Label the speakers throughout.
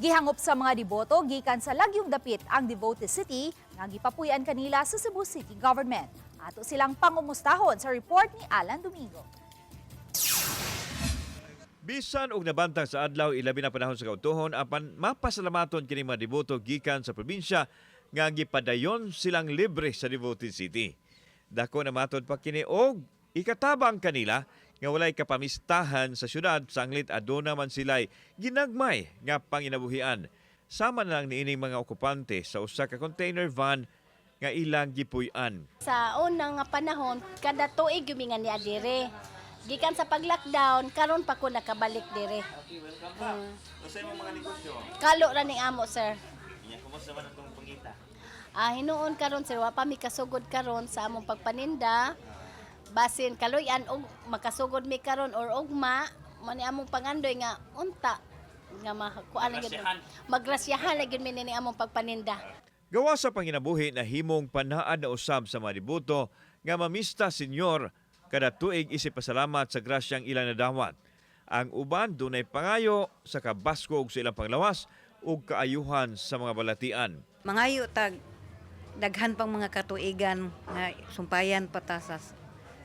Speaker 1: Gihangop sa mga deboto gikan sa lagyong dapit ang Devoted City nga gipapuy-an kanila sa Cebu City Government. Ato silang pangumustahon sa report ni Alan Domingo.
Speaker 2: Bisan og nabantang sa adlaw, ilabi na panahon sa kautuhon, apan mapasalamaton kini mga deboto gikan sa probinsya nga gipadayon silang libre sa Devoted City. Dako na matod pa kini og ikatabang kanila nga walay kapamistahan sa syudad sanglit aduna man sila'y ginagmay nga panginabuhian. Sama na lang niining mga okupante sa usa ka container van nga ilang gipuy-an.
Speaker 3: Sa unang nga panahon, kada tuig gyud mi nia dire. Gikan sa pag-lockdown, karon pa ko nakabalik dire.
Speaker 4: Okay, welcome back. Unsa imong mga negosyo?
Speaker 3: Kalo ra ning amo, sir.
Speaker 4: Inya, kumusta man atong pangita?
Speaker 3: Ah, hinuon karon, sir, wa pa mi kasugod karon sa among pagpaninda. Basin kaluyan og makasugod mi karon or ugma, man ni among pangandoy nga unta nga makuan gyud.
Speaker 4: Magrasyahan.
Speaker 3: Magrasyahan na gyud mi ni among pagpaninda.
Speaker 2: Gawa sa panginabuhi na himong panaad na usab sa mga deboto nga mamista Senyor kada tuig isip pasalamat sa grasyang ilang nadawat. Ang uban dunay pangayo sa kabaskog sa ilang panglawas ug kaayuhan sa mga balatian.
Speaker 5: Mangayo tag daghan pang mga katuigan nga sumpayan pa ta sa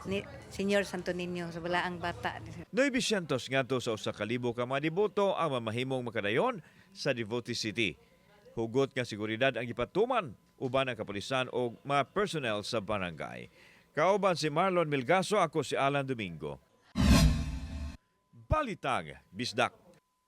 Speaker 5: ni Senyor Santo Niño sa Balaang Bata.
Speaker 2: 900 ngadto sa 1,000 ka mga deboto ang mamahimong makadayon sa Devoted City. Hugot nga seguridad ang gipatuman uban ang kapulisan og mga personnel sa barangay. Kauban si Marlon Milgaso, ako si Alan Domingo. Balitang Bisdak.